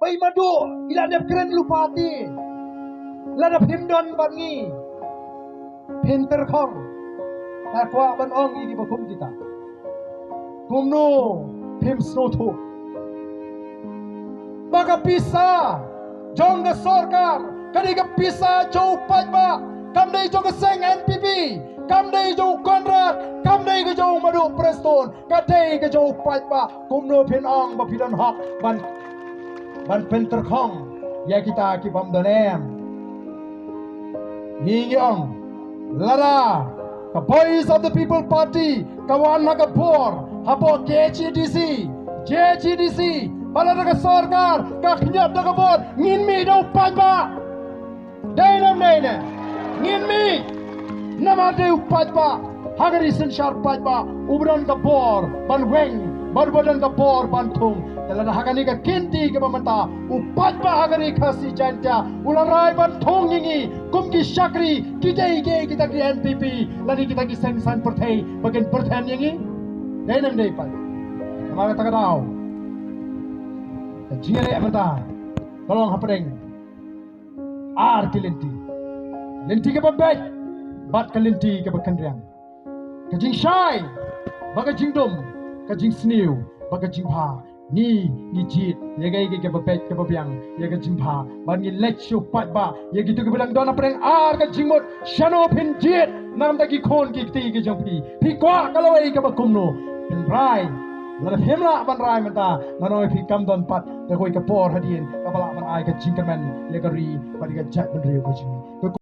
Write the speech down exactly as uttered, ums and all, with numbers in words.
Oi madu, i la dep kren lypa te. Lada phim don bad ngi, phin tyrkhong. Nga kwah ban ong ïa kiba kum kita, kumno phim sngewthuh ba ka pisa jong ka sorkar ka dei ka pisa jong u paidbah, kam dei jong ka seng N P P, kam dei jong u Conrad, kam dei ka jong u madu Prestone, ka dei ka jong u paidbah. Kumno phin ong ba phi don hok ban, ban pyntyrkhong ïa kita ki bym don em? Ngi ngi ong, lada ka Voice of the People Party ka wan ha ka bor hapoh K H A D C, J H A D C, ba lada ka sorkar ka khñiot da ka bor, ngin mih da u paidbah. Dei ne ym dei ne? Ngin mih. Namar dei u paidbah, ha ka ri synshar paidbah, uba don ka bor ban weng bad uba don ka bor ban thung. Te lada ha kane ka kynti kaba mynta u paidbah ha ka ri Khasi Jaiñtia u la rai ban thung ïa ngi kum ki shakri, ki dei ki, kita ki N P P lane kita ki seng saiñ pyrthei ba kin pyrthen ïa ngi? Dei ne ym dei paidbah? Namar kata ka daw ka jingïaleh mynta ka long hapdeng ar ki lynti. Lynti kaba beit bad ka lynti kaba kynriang. Ka jingshai bad ka jingdum, ka jingsniew bad ka jingbha. Ngi ngi jied ïa kaei kaei kaba beit kaba biang, ïa ka jingbha, bad ngi leit sha u paidbah ïa kito kiba dang don hapdeng ar ka jingmut. Shano phin jied namar ki khun ki kti ki jong phi? Phi kwah ka lawei kaba kumno? Phin rai. Lada phim lah ban rai mynta, nga ong ïa phi kam don pat da kawei ka por hadien kaba lah ban ai ka jingkyrmen ïa ka ri bad ïa ka jaitbynriew ka jong ngi.